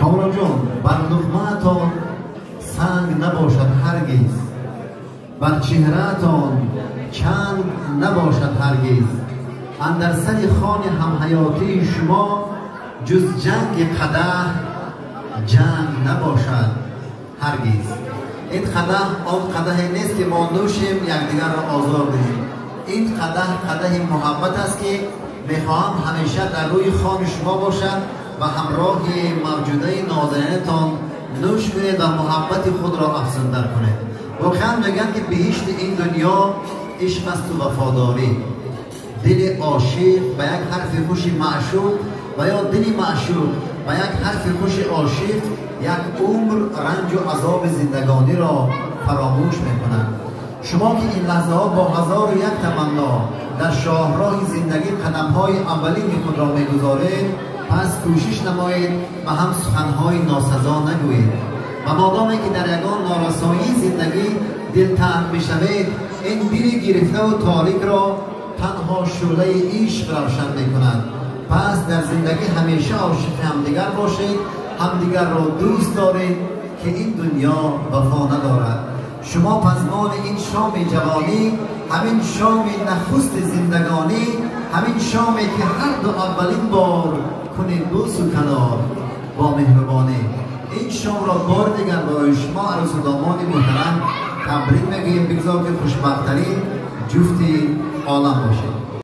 Комрон ҷон, бар луқмаатон санг набошад ҳаргиз, бар чеҳраатон чанг набошад ҳаргиз. Андар сари хони ҳамҳаётии шумо ҷуз ҷанги қадаҳ ҷанг набошад ҳаргиз. Ин қадаҳ он қадаҳе нест, ки мо нӯшем, якдигарро озор диҳем. Ин қадаҳ қадаҳи муҳаббат аст, ки мехоҳам ҳамеша дар рӯи хони шумо бошад ва ҳамроҳи мавҷудаи нозанинатон нӯш кунед ва муҳаббати худро афзунтар кунед. Воқеан мегӯянд, ки биҳишти ин дунё ишқ асту вафодорӣ. Дили ошиқ ба як ҳарфи хуши маъшуқ ва ё дили маъшуқ ба як ҳарфи хуши ошиқ як умр ранҷу азоби зиндагониро фаромӯш мекунад. Шумо ки ин лаҳзаҳо бо ҳазору як таманно дар шоҳроҳи зиндагӣ қадамҳои аввалини худро мегузоред, пас кӯшиш намоед ба ҳам суханҳои носазо нагӯед ва модоме ки дар ягон норасоии зиндагӣ дилтанг мешавед, ин дили гирифтаву торикро танҳо шӯълаи ишқ равшан мекунад. Пас дар зиндагӣ ҳамеша ошиқи ҳамдигар бошед, ҳамдигарро дӯст доред, ки ин дунё вафо надорад. Шумо пазмони ин шоми ҷавонӣ, ҳамин шоми нахусти зиндагонӣ, ҳамин шоме ки ҳар ду аввалин бор кунед бӯсу канор бо меҳрубонӣ. Ин шомро бори дигар барои шумо, арӯсу домоди муҳтарам, табрик мегӯем. Бигзор, ки хушбахттарин ҷуфти олам бошед.